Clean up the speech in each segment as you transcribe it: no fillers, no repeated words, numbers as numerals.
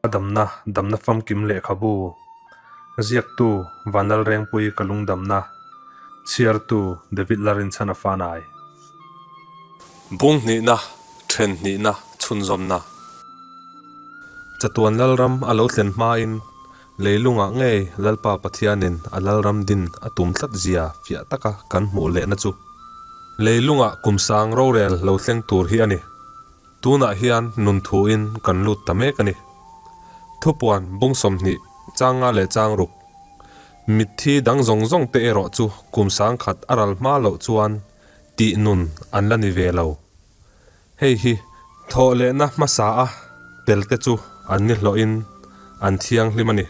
A damna, damna famkim lehkhabu, ziaktu Vanlalrengpui ka lungdamna, chhiartu David Larinchhan a fanai. Bung hnihna, then hnihna, chhunzawmna. Chatuan Lalram a lo thlen hmain leilungah ngei Lalpa Pathianin a Lalram din a tum tlat zia fiah taka kan hmuh lehna chu leilungah kum sang rorel lo thleng tur hi a ni. Tunah hian nun thuin kan lut ta mek a ni. Thupuan bung 20, chang nga leh chang ruk. Mitthi dang zawng zawng te erawh chu kum 1000 a ral hma loh chuan tih nun an la ni ve lo. Hei hi thawh lehna hmasa a tel te chu an ni hlawhin an thianghlim a ni.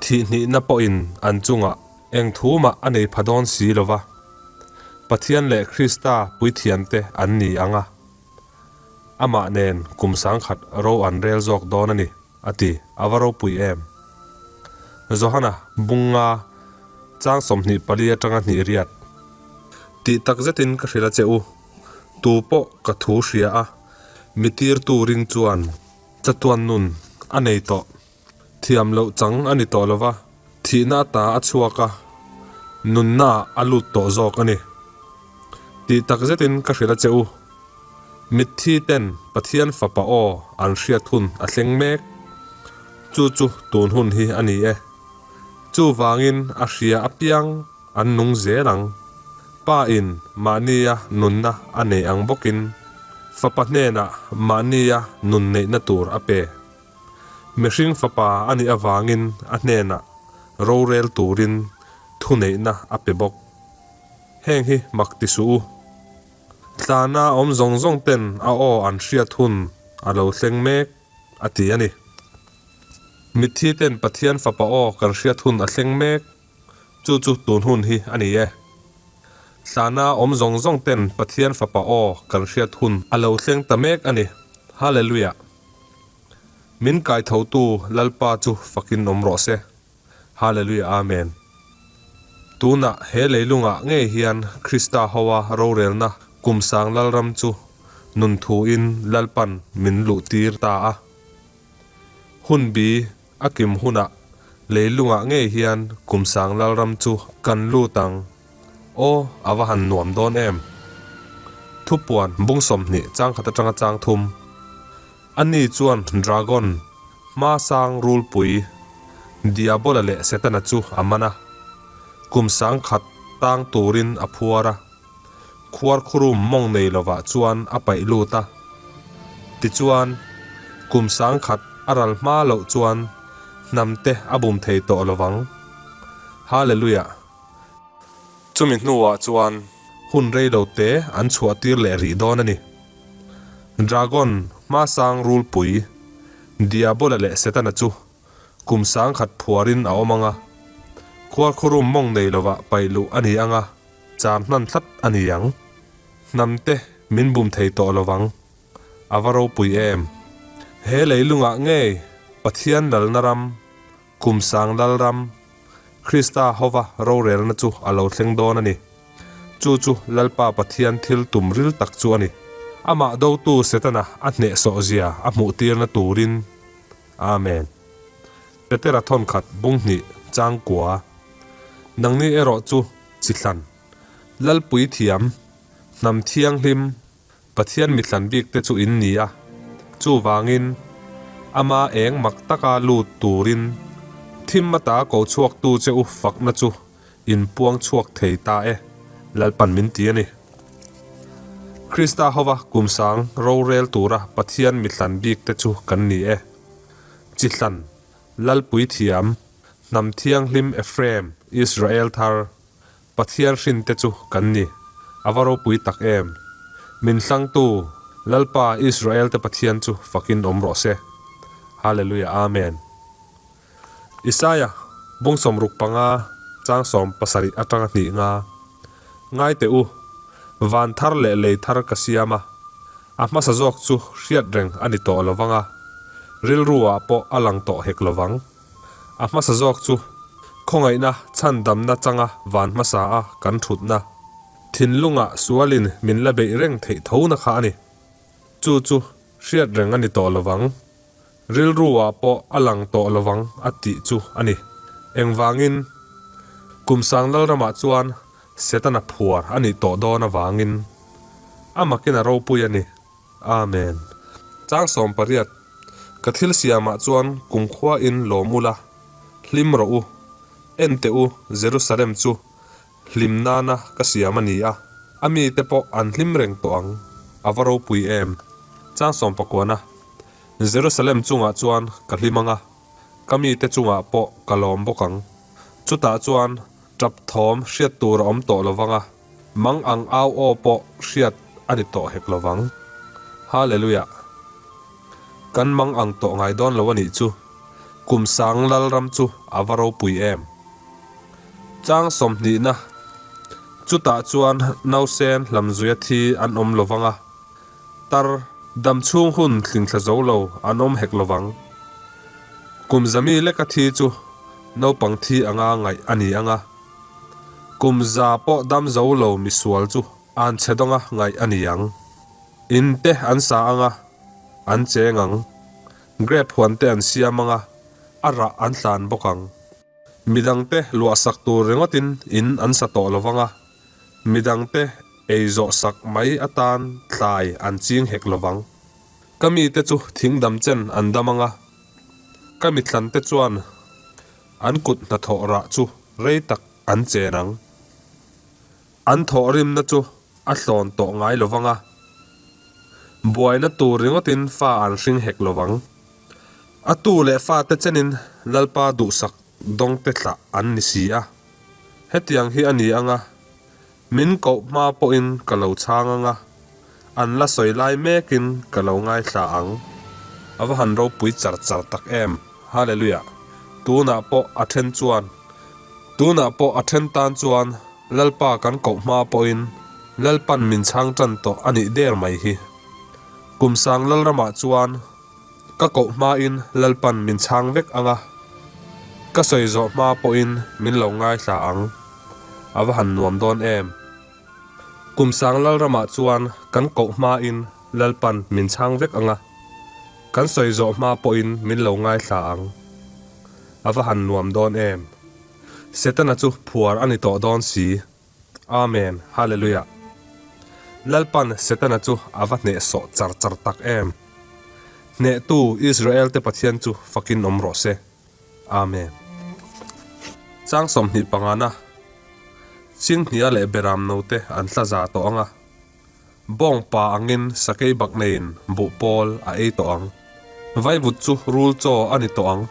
Thihhnihna pawhin an chungah eng thu mah a nei pha dawn si lo va. Pathian leh Krista puithiamte an ni ang a, amah nen kum 1000 ro an rel zawk dawn a ni, a ti. A va ropui em? Johana bunga chang 24 atanga hnih riat. Tih tak zetin ka hrilh a che u, tu pawh ka thu hria a, mi tirtu ring chuan chatuan nun a nei tawh. Thiam loh chang a ni tawh lo va, thihna ata a chhuak a, nunna ah a lut tawh zawk a ni. Tih tak zetin ka hrilh a che u, mitthi ten Pathian Fapa aw an hriat hun a thleng mek. Chu chu tun hun hi a ni e. Chuvangin a hria apiang an nung zel ang. Pa in mahnia nunna a nei ang bawkin Fapa hnenah mahnia nun neihna tur a pe. Mihring fapa a nih avangin a hnenah rorel turin thuneihna a pe bawk. Heng hi mak ti suh u. Tlana awm zawng zawng ten a aw an hriat hun a lo thleng mek, a ti a ni. Mitthi ten Pathian fapa aw kan hriat hun a thleng mek, chu chu tun hun hi a ni e. Tlana awm zawng zawng ten Pathian fapa aw kan hriat hun a lo thleng ta mek a ni. Hallelujah! Min kaithotu Lalpa chu fakin awm rawh se. Hallelujah Amen. Tunah he leilungah ngei hian Krista hoa rorelna kum sang Lalram chu nun thuin Lalpan min luhtir ta a. Hun bi a kim hunah leilungah ngei hian kum sang Lalram chu kan lut ang. Aw, a va han nuam dawn em! Thupuan bung 20 chang khat atanga chang thum. Ani chuan dragon, hma sang rulpui, Diabola leh Setana chu a man a, kum 1000 tang turin a phuar a, khuarkhurum mawng nei lovah chuan a paih lut a. Tichuan, kum 1000 a ral hma loh chuan hnamte a bum thei tawh lovang. Hallelujah! Chumi hnuah chuan hun rei lo te an chhuah tir leh rih dawn a ni. Dragon hmasang rulpui, Diabola leh Setana chu kum 1000 phuarin a awm ang a, khuarkhurum mawng nei lovah paih luh a ni ang a, char hnan tlat a ni ang. Hnamte min bum thei tawh lovang. A va ropui em! He leilungah ngei Pathian lalna ram Kum sang Lalram, Krista hova rorelna chu a lo thleng dawn a ni. Chu chu Lalpa Pathian thil tum ril tak chu a ni. Amah dotu Setana a hnehsawh zia a hmuhtirna turin. Amen. Petera thawnkhat bung hnih chang kua. Nangni erawh chu chi thlan, Lalpui thiam, hnam thianghlim, Pathian mithlan bik te chu in ni a, chuvangin ama eng mak taka lut turin thim ata ko chhuaktu che u fakna chu in puang chhuak thei ta e, Lalpan min ti a ni. Krista hova kum sang rorel tura Pathian mithlan bik te chu kan ni e. Chi hlan, Lalpui thiam, hnam thianghlim Ephraim, Israel thar, Pathian hrin te chu kan ni. A va ropui tak em! Min hlangtu Lalpa Israel te Pathian chu fakin awm rawh se. Hallelujah Amen. Isaiah bung 65 chang 70 atanga hnih nga. Ngai teh u, van thar leh lei thar ka siam a, a hmasa zawk chu hriat reng a ni tawh lovang a, rilru ah pawh a lang tawh hek lovang. A hmasa zawk chu khawngaihna chhandamna changa van hmasa a kan thutna, thinlungah sualin min la beih reng theih tho na kha a ni. Chu chu hriat reng a ni tawh lovang. Rilru-ah pawh a lang tawh lovang a tih chu a ni. Engvangin? Kum sang Lalramah chuan Setana phuar a nih tawh dawn avangin a makin a ropui a ni. Amen. Chang 18, Ka thil siamah chuan kumkhuain lawm ula, hlim rawh u. En teh u, Jerusalem chu hlim nana ka siam a ni a, a mite pawh an hlim reng tawh ang. A va ropui em! Chang sawmpakuana, Jerusalem chungah chuan ka hlim ang a, ka mite chungah pawh ka lawm bawk ang. Chutah chuan tap thawm hriat tur a awm tawh lo vang a. Mang ang au aw pawh hriat a ni tawh hek lo vang. Hallelujah! Kan mang ang tawh ngai dawn lo a nih chu. Kum sang Lalram chu a va ropui em! Chang sawmhnihna, Chutah chuan nausen hlamzuia thi an awm lo vang a, tar dam chhung hun tlingthla zo lo an awm hek lo vang. Kum zami leka thi chu naupang thi anga ngaih a ni ang a. Kum za pawh dam zo lo misual chu an chhe dawnga ngaih a ni ang. In te an sa ang a, an cheng ang. Grape huan te an siam ang a, a rah an tlan bawk ang. Midangte luahsak tur ringawtin in an sa tawh lo vang a, midangte ei zawh sak mai atan tlai an ching hek lo vang. Ka mite chu thing dam chen an dam ang a, ka mithlante chuan An kut hnathawh rah chu rei tak an chen ang. An thawhrimna chu a thlawn tawh ngai lo vang a, buaina tur ringawtin fa an hring hek lo vang. A tu leh fate chenin Lalpa duhsak dawngte thlah an ni si a. Hetiang hi a ni ang a, Min koh hma pawhin ka lo chhang ang a, an la sawi lai mekin ka lo ngaithla ang. A va han ropui char char tak em! Hallelujah! Tunah pawh a then chuan, tunah pawh a then tan chuan Lalpa kan koh hma pawhin Lalpan min chhang tan tawh a nih der mai hi. Kum sang Lalramah chuan ka koh hmain Lalpan min chhang vek ang a, ka sawi zawh hma pawhin min lo ngaithla ang. A va han nuam dawn em! Kum sang Lalramah chuan kan koh hmain Lalpan min chhang vek ang a, kan sawi zawh hma pawhin min lo ngaithla ang. A va han nuam dawn em! Setana chu phuar a ni tawh dawn si. Amen Hallelujah Lalpan Setana chu a va hnehsawh char char tak em! Hnehtu Israel te Pathian chu fakin awm rawh se. Amen. Chang 25 na Chinghnia leh Beram note an tla za tawh ang a, bawng pa angin sakei bak neiin buh pawl a ei tawh ang. Vaivut chu rul chaw a ni tawh ang.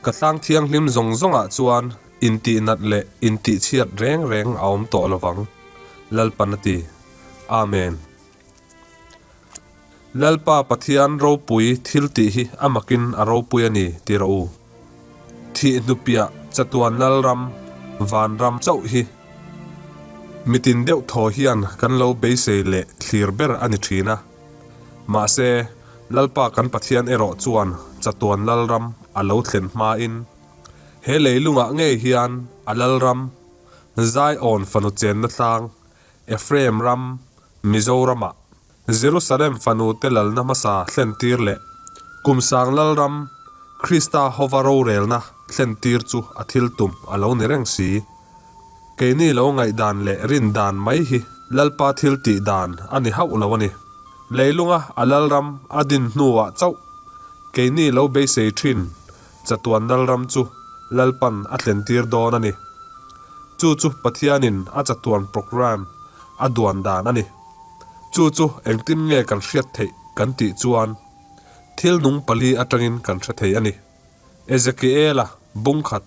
Ka tlang thianghlim zawng zawngah chuan Intih nat leh intih chhiat reng reng a awm tawh lovang, Lalpan a ti. Amen. Lalpa Pathian ropui thil tih hi a makin a ropui a ni ti rawh u. Thih hnupiah chatuan Lalram, Vanram chauh hi mitin deuh thaw hian kan lo beisei leh thlir ber a ni thin a. Mahse, Lalpa kan Pathian erawh chuan chatuan Lalram a lo thlen hmain, He leilungah ngei hian a lalram, Zion fanu chenna tlang, Ephraim ram, Mizoramah, Jerusalem fanute lalna hmasa thlentir leh Kumsang lalram, Krista hova rorelna thlentir chu a thil tum a lo ni reng si. Keini lo ngaihdan leh rindan mai hi Lalpa thil tih dan a ni hauh lo a ni. Leilunga a lalram a din hnuah chauh keini lo beisei thin Chatuan Lalram chu Lalpan a thlentir dawn a ni. Chu chu Pathianin a chatuan programme a duan dan a ni. Chu chu engtin nge kan hriat theih kan tih chuan thil nung pali atangin kan hre thei a ni. Ezekiela bung khat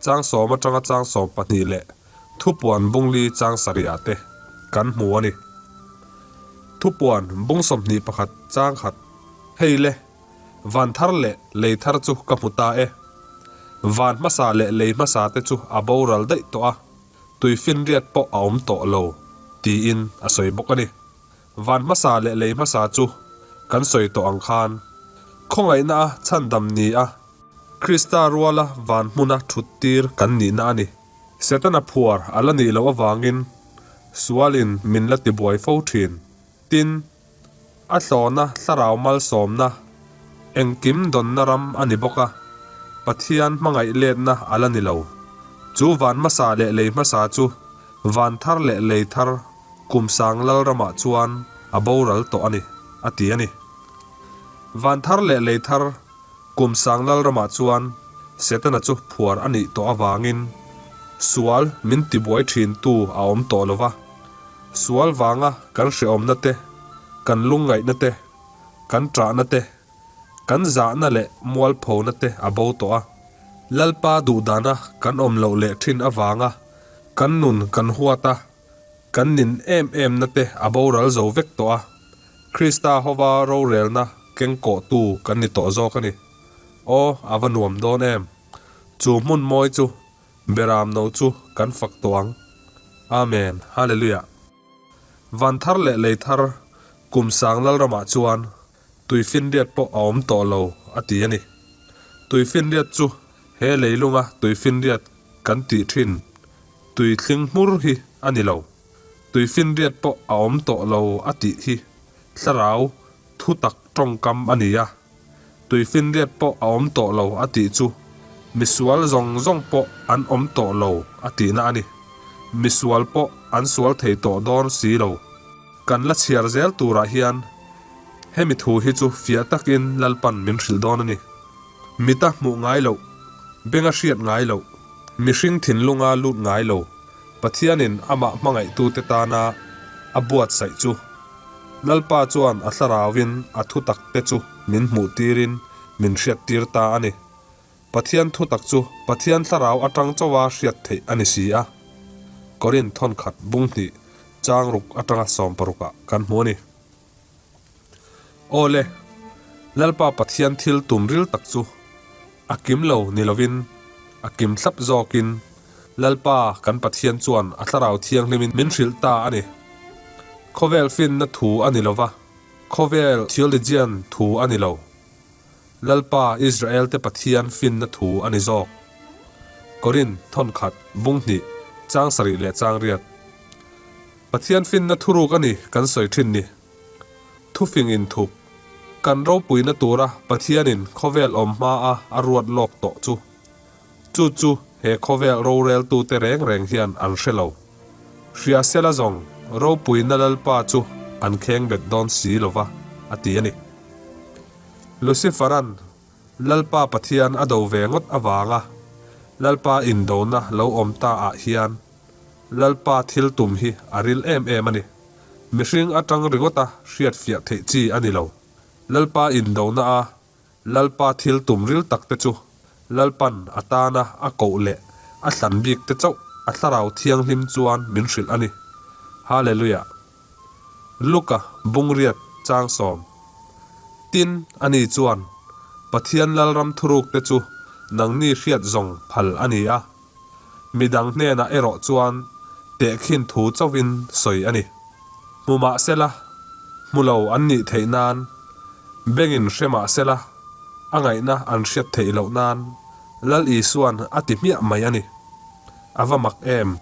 chang sawm atanga chang 12 leh Thupuan bungli chang sarihah te kan hmu a ni. Thupuan bung 21 chang khat hei le. Van thar leh lei thar chu ka hmu ta e. Van hmasa leh lei hmasa te chu a boral daih tawh a, tui finriat pawh a awm tawh lo, tiin a sawi bawk a ni. Van hmasa leh lei hmasa chu kan sawi tawh ang khan, khawngaihna a chhandam ni a, Krista ruala van hmuna thut tir kan nihna a ni. Setana phuar a la nih loh avangin sualin min la tibuai fo thin. Tin, A hlawhna thlarau malsawmna. Engkim dawnna ram a ni bawk a, Pathian hmangaih letna a la ni lo. Chu van hmasa leh lei hmasa chu van thar leh lei thar kum sang lal ramah chuan a boral tawh a ni, a ti a ni. Van thar leh lei thar kum sang lal ramah chuan Setana chu phuar a nih tawh avangin sual min tibuai thintu a awm tawh lo va. Sual vanga kan hrehawmna te, kan lungngaihna te, kan ṭahna te, kan zahna leh mualphona te a bo tawh a. Lalpa duhdana kan awm loh leh ṭhin avanga kan nun kan huat a, kan nin em emna te a boral zo vek tawh a. Krista hova rorelna kengkawhtu kan ni tawh zawk a ni. Aw, a va nuam dawn em! Chu hmun mawi chu Beram no chu kan fak tawh ang. Amen. Hallelujah. Van thar leh lei thar kum sang Lalramah chuan tuifinriat pawh a awm tawh lo a ti a ni. Tuifinriat chu he leilunga tuifinriat kan tih thin tuithling hmur hi a ni lo. Tuifinriat pawh a awm tawh lo a tih hi thlarau thutak tawngkam a ni a. Tuifinriat pawh a awm tawh lo a tih chu misual zawng zawng pawh an awm tawh lo a tihna a ni. Misual pawh an sual thei tawh dawn si lo. Kan la chhiar zel turah hian hemi thu hi chu fiah takin Lalpan min hrilh dawn a ni. Mita hmuh ngai loh, benga hriat ngai loh, mihring thinlunga lut ngai lo Pathianin amah hmangaihtute tana a buatsaih chu Lalpa chuan a thlarauin a thutak te chu min hmuh tirin min hriat tir ta a ni. Pathian thutak chu Pathian thlarau atang chauha hriat theih a ni si a. Korinth thawnkhat bung hnih chang ruk atanga sawmparukah kan hmu a ni. Aw le, Lalpa Pathian thil tum ril tak chu a kim lo ni lovin a kim thlap zawkin Lalpa kan Pathian chuan a Thlarau Thianghlimin min hrilh ta a ni. Khawvel finna thu a ni lova, khawvel theologian thu a ni lo. Lalpa Israelte Pathian finna thu a ni zawk. Korinth thawnkhat bung hnih chang sarih leh chang riat. Pathian finna thuruk a ni kan sawi thin ni. Thufing inthup, kan ropuina tura Pathianin khawvel awm hmaa a ruat lawk tawh chu. Chu chu he khawvel roreltute reng reng hian an hre lo. Hria sela zawng ropuina Lalpa chu an kheng bet dawn si lova, a ti a ni. Lucifer-a'n Lalpa Pathian a do ve ngawt avanga Lalpa indona lo awm ta ah hian Lalpa thil tum hi a ril em em a ni. Mihring atang ringawta hriatfiah theih chi a ni lo. Lalpa indona a Lalpa thil tum ril tak te chu Lalpan a tana a koh leh a thlan bik te chauh a thlarau thianghlim chuan min hrilh a ni. Hallelujah! Luka bungriat changsawm. Tin, ani chuan, Pathian Lalram thuruk te chu nangni hriat zawng phal a ni a. Midang hnenah erawh chuan tehkhin thu chauhin sawi a ni. Hmu mah sela, hmu lo an nih theih nan, bengin hre mah sela, a ngaihna an hriat theih loh nan Lal Isua'n a ti hmiah mai a ni. A va mak em!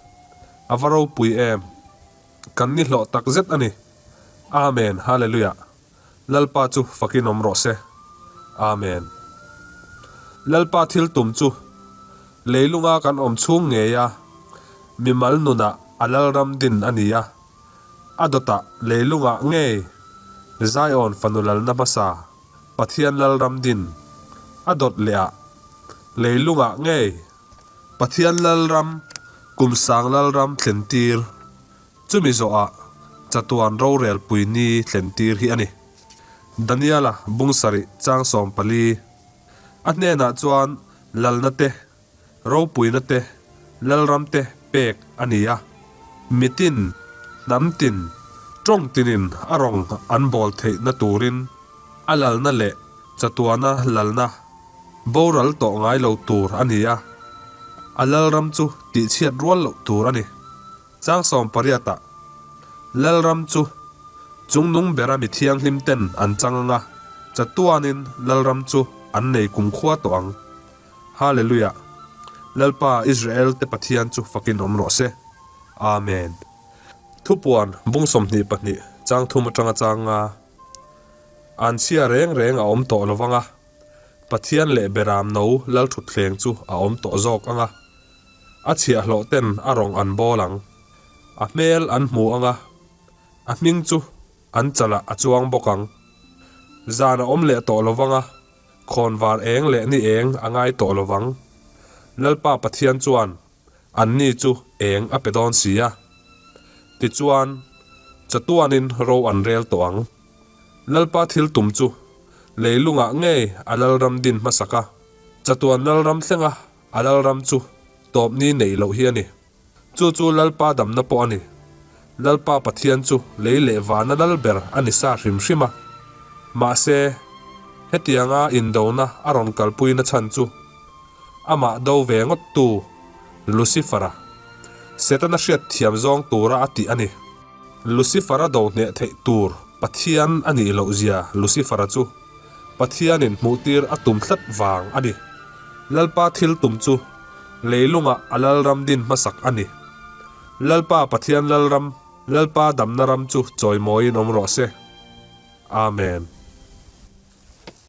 A va ropui em! Kan ni hlawh tak zet a ni. Amen Hallelujah Lalpa chu fakin awm rawh se. Amen. Lalpa thil tum chu leilunga kan awm chhung ngei a, mimal nunah a Lalram din a ni a, a dawtah leilungah ngei Zion fanu lalna hmasa Pathian Lalram din a dawt leh ah leilungah ngei Pathian Lalram kum sang Lalram thlen tir Chumi zawhah chatuan rorelpui ni thlentir hi a ni. Daniela bung sarih chang 14 A hnenah chuan lalna te, ropuina te, lalram te pek a ni a. Mitin, hnam tin, tawng tinin a rawng an bawl theihna turin a lalna leh chatuana lalna boral tawh ngai lo tur a ni a. A lalram chu tihchhiat rual loh tur a ni. Chang 18 ah Lalram chu chungnung bera mi thianghlim ten an chang anga, chatuanin Lalram chu an nei kumkhua tawh ang. Hallelujah! Lalpa Israel te Pathian chu fakin awm rawh se. Amen. Thupuan bung 22 chang thum atanga chang nga. An chhia reng reng a awm tawh lovang a. Pathian leh Beram No lalṭhutthleng chu a awm tawh zawk ang a, a chhiahhlawh ten a rawng an bawl ang. A hmel an hmu ang a, a hming chu an chalah a chuang bawk ang. Zan a awm leh tawh lo vang a, khawnvar eng leh ni eng a ngai tawh lo vang. Lalpa Pathian chuan anni chu eng a pe dawn si a. Tichuan, chatuanin ro an rel tawh ang. Lalpa thil tum chu leilungah ngei a lalram din hmasak a, chatuan lalram thlenga a lalram chu tawpni neih loh hi a ni. Chu chu Lalpa damna pawh a ni. Lalpa Pathian chu lei leh vana lal ber a ni sa hrim hrim a. Mahse, hetianga indona a rawn kalpuina chhan chu amah do ve ngawttu Lucifer-a, Setana hriat thiam zawng tura a tih a ni. Lucifer-a do hneh theih tur Pathian a nih loh zia Lucifer-a chu Pathianin hmuhtir a tum tlat vang a ni. Lalpa thil tum chu leilungah a lalram din hmasak a ni. Lalpa Pathian lalram, Lalpa damna ram chu chawimawiin awm rawh se. Amen.